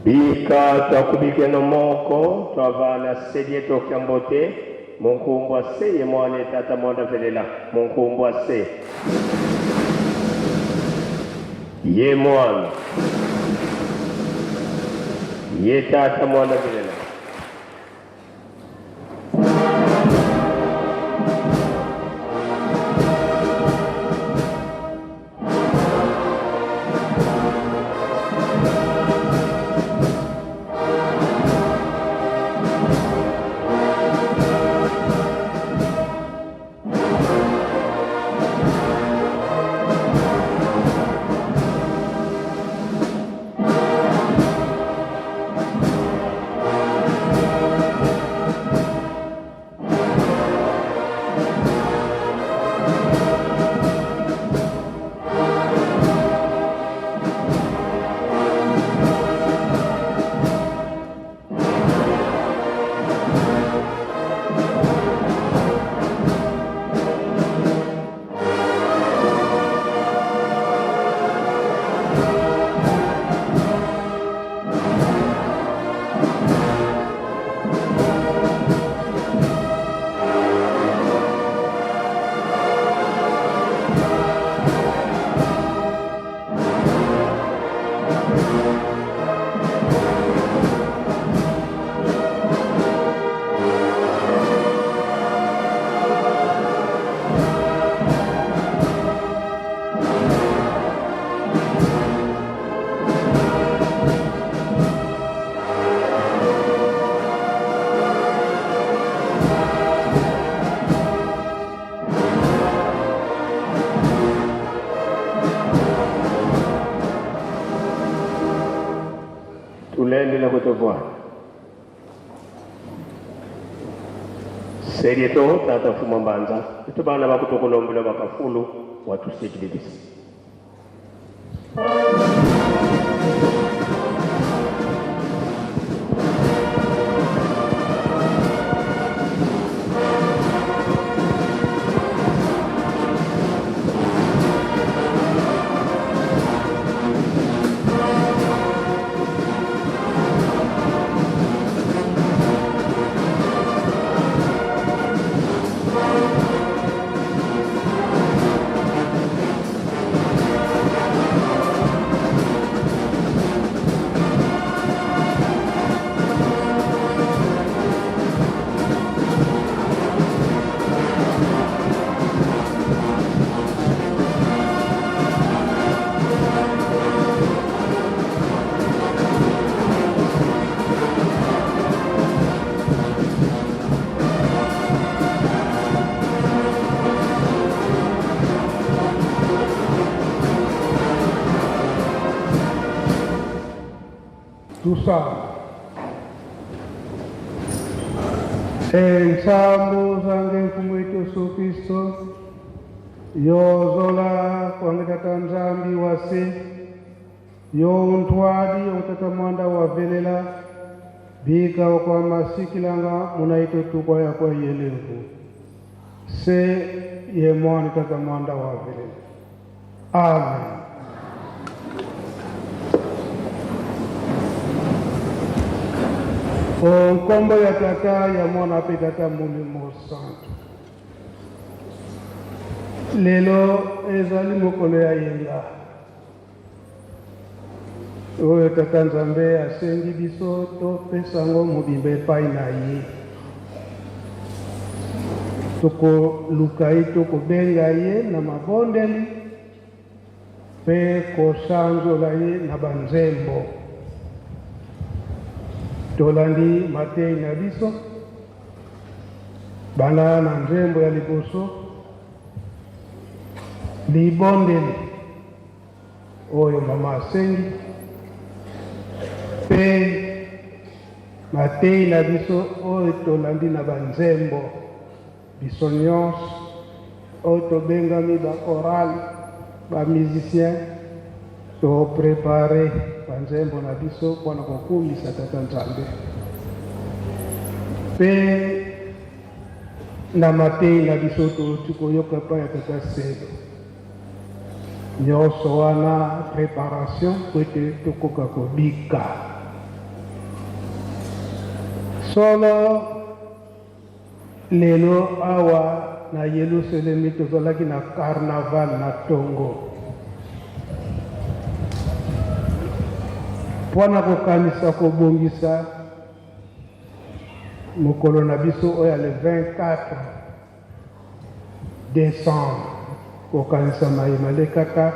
Bika twakubikeno moko twavala sedie tokya mbote munkumbwa se ye mwana tata mwanda velela munkumbwa se ye mwana ye tata mwanda velela. Tulendela kutovwana selieto tata fuma mbanza itu bana bakutokulombela bakafulu watusikililisa. Tusala. Ensambo zange Mfumu wetu Yesu Kristo yozola kwange Tata Nzambi wase yo ntwadi yo Tata mwanda wa velela bika kwa masikilanga munaito tukwa ya kwa yelevu se ye mwana Tata mwanda wa velela. Amen. Nkombo ya Tata ya Mwana mpe Tata Molimo Santu. Lelo ezali mokolo ya yenga oyo Tata Nzambe asengi biso topesa yango mobimba epai na ye. Tokoluka ye, tokobenga ye na mabondeli mpe kosanzola ye na banzembo. Tolandi matei na biso banda na nzembo ya liboso libondeli oyo mama asengi mpe matei na biso oyo tolandi na banzembo biso nyonso oyo tobengami ba chorale ba musicien toprepare banzembo na biso mpona kokumisa Tata Nzambe mpe na matei na biso touti koyoka epai ya Tata Selo. Nyonso wana preparation po ete tokoka kobika. Solo, lelo awa na Yelusalemi tozalaki na carnaval na tongo mpo na kokanisa kobongisa mokolo na biso oyo ya le 24 décembre, kokanisa maye malekaka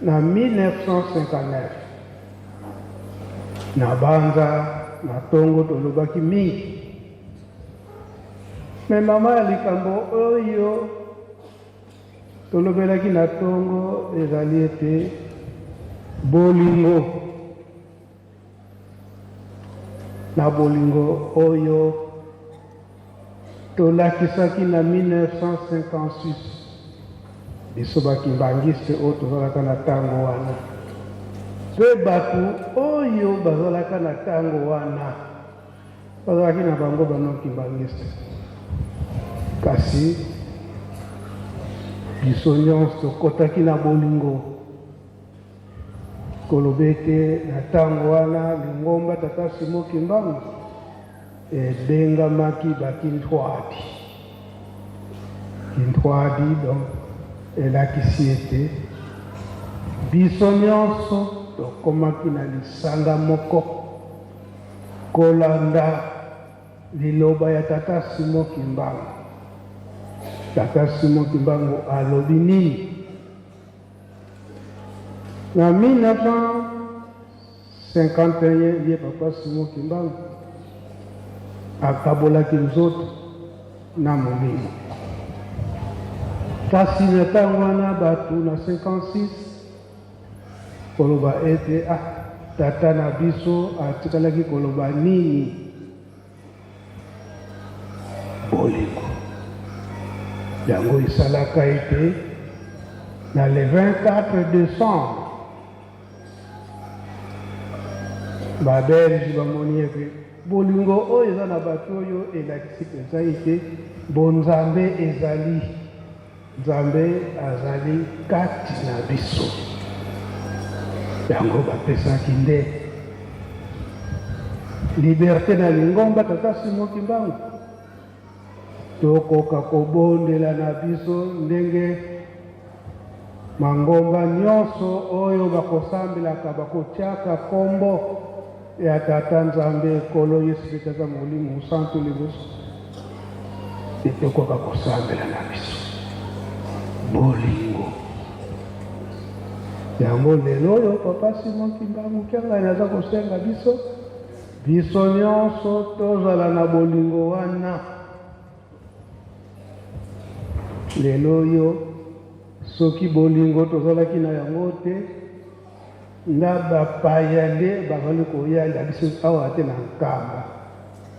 na 1959. Na banza na tongo tolobaki mingi, me mama ya likambo oyo tolobelaki na tongo ezali ete bolingo, na bolingo oyo tolakisaki na 1956, biso bakimbangiste oyo tozalaka na ntango wana, mpe bato oyo bazalaka na ntango wana bazalaki na bango banokimbangiste, kasi biso nyonso tokɔtaki na bolingo. Koloba ete na ntango wana lingomba Tata Simon Kimbangu ebengamaki bakintwadi. Kintwadi donc elakisi ete biso nyonso tokomaki na lisanga moko kolanda liloba ya Tata Simon Kimbangu. Tata Simon Kimbangu alobi nini? Na 1951, ye Papa Simon Kimbangu akabolaki nzoto na molimo, kasi na ntango wana bato na 56 koloba ete ah, tata na biso atikalaki koloba nini? Bolingo. Yango esalaka ete na le 24 décembre Babelge bamoni ete bolingo oyo eza na bato oyo elakisi mpenza ete bonzambe ezali, Nzambe azali kati na biso. Yango bapesaki nde liberté na lingomba Tata Simon Kimbangu, tokoka kobondela na biso ndenge mangomba nyonso oyo bakosambelaka bakotiaka kombo ya Tata Nzambe, Nkolo Yesu mpe Tata Molimo Mosantu liboso, tokoka kosambela na biso bolingo. Yango lelo oyo Papa Simon Kimbangu Kiangani aza kosenga biso, biso nyonso tozala na bolingo wana. Lelo oyo soki bolingo tozalaki na yango te, na bapaya nde bazali koyanda biso awa te na Nkamba,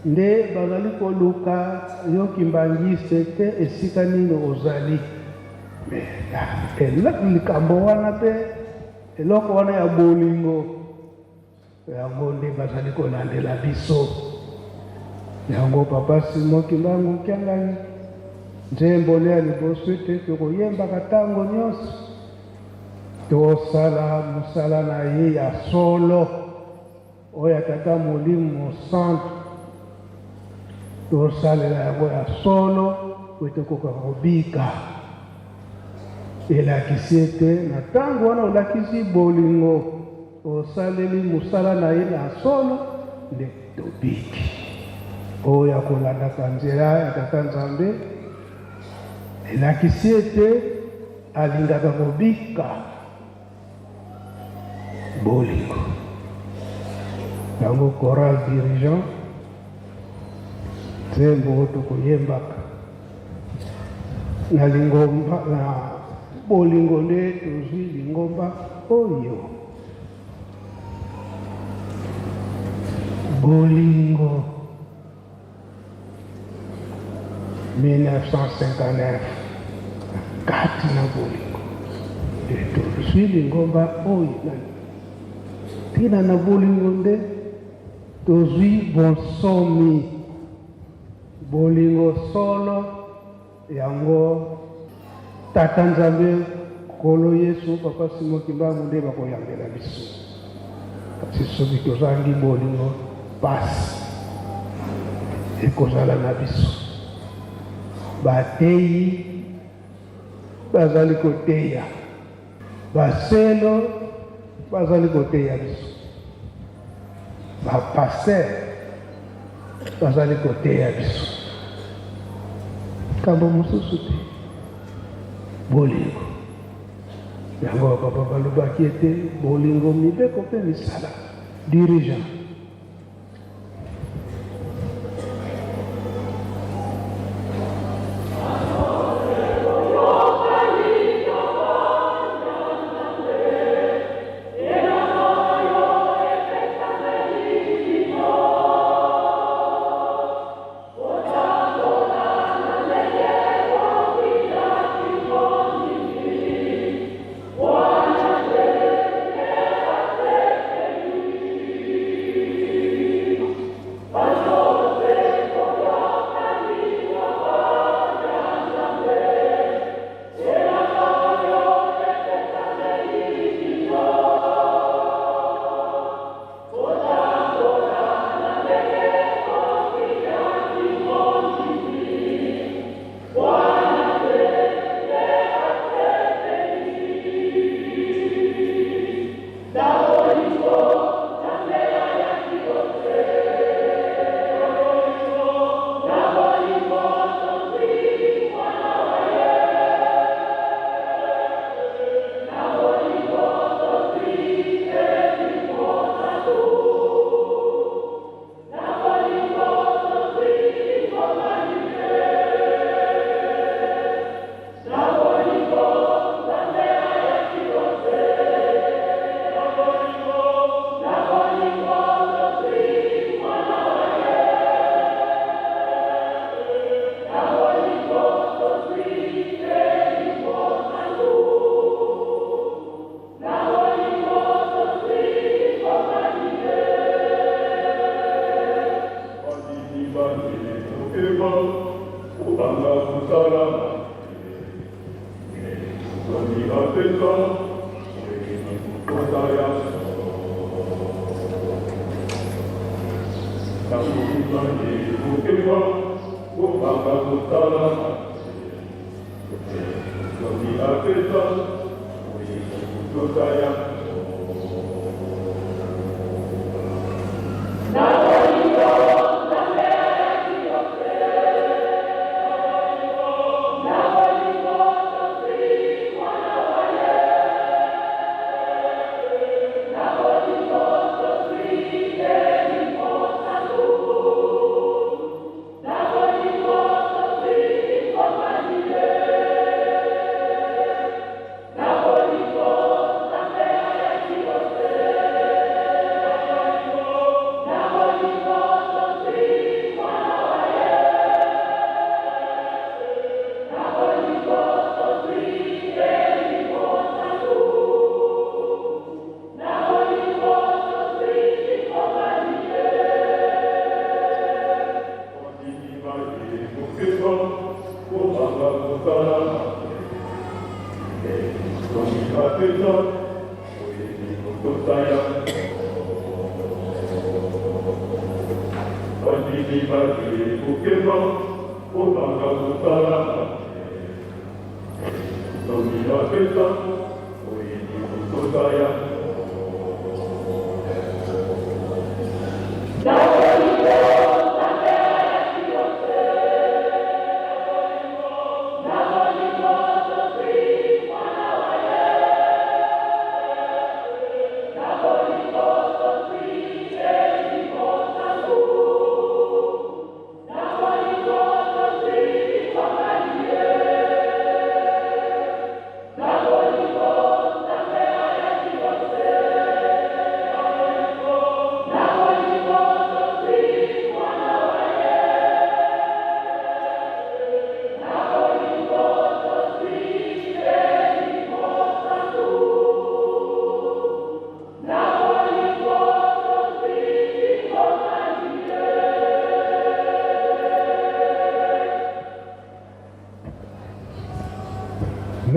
nde bazali koluka yo kimbangiste te esika nini ozali. Likambo wana mpe eloko wana ya bolingo yango nde bazali kolandela biso. Yango Papa Simon Kimbangu Kiangani, nzembo ne ya liboso ete tokoyembaka ntango nyonso, tosala mosala na ye ya solo oyo ya Tata Molimo Mosantu, tosalela yango ya solo po tokoka kobika. Elakisi ete na ntango wana olakisi bolingo, osaleli mosala na ye na solo, nde tobiki. Oyo akolandaka nzela ya Tata Nzambe elakisi ete alingaka kobika bolingo. Yango chorale dirigeant, nzembo oyo tokoyembaka na lingomba na bolingo nde tozwi lingomba oyo bolingo. 1959, kati na bolingo nde tozwi lingomba oyo. Na ntina na bolingo nde tozwi bonsomi. Bolingo solo yango Tata Nzambe, Nkolo Yesu, Papa Simon Kimbangu nde bakoyambela biso. Kasi soki tozangi bolingo, pasi. Ekozala na biso bateyi bazali koteya, baselo bazali koteya biso, bapaster bazali koteya biso, likambo mosusu te, bolingo. Yango bapapa balobaki ete bolingo mibeko mpe misala dirigeant.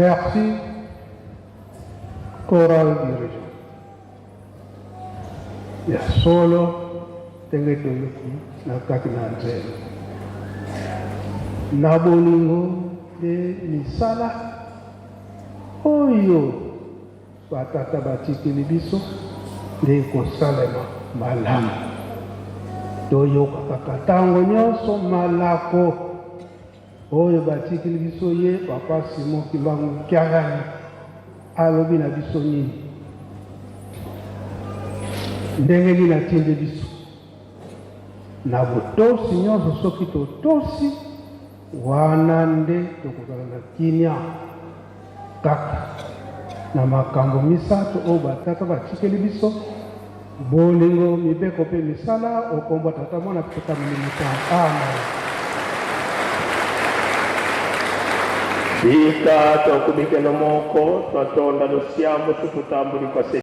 Merci, choral dirigeant. Ya solo ndenge toyoki na kati na nzembo. Na bolingo mpe misala oyo batata batikeli biso nde ekosalema malamu. Toyoka kaka ntango nyonso malako oyo batikeli biso. Ye Papa Simon Kimbangu Kiangani alobi na biso nini? Ndenge nini atindi biso? Na botosi nyonso. Soki totosi wana nde tokozala na kimia. Kaka na makambo misato oyo batata batikeli biso: bolingo, mibeko mpe misala. Okombwa Tata, Mwana mpe Tata Molimo. Amen. Bika tokubikeno moko twatonda lusiambo tututambuli kwa se.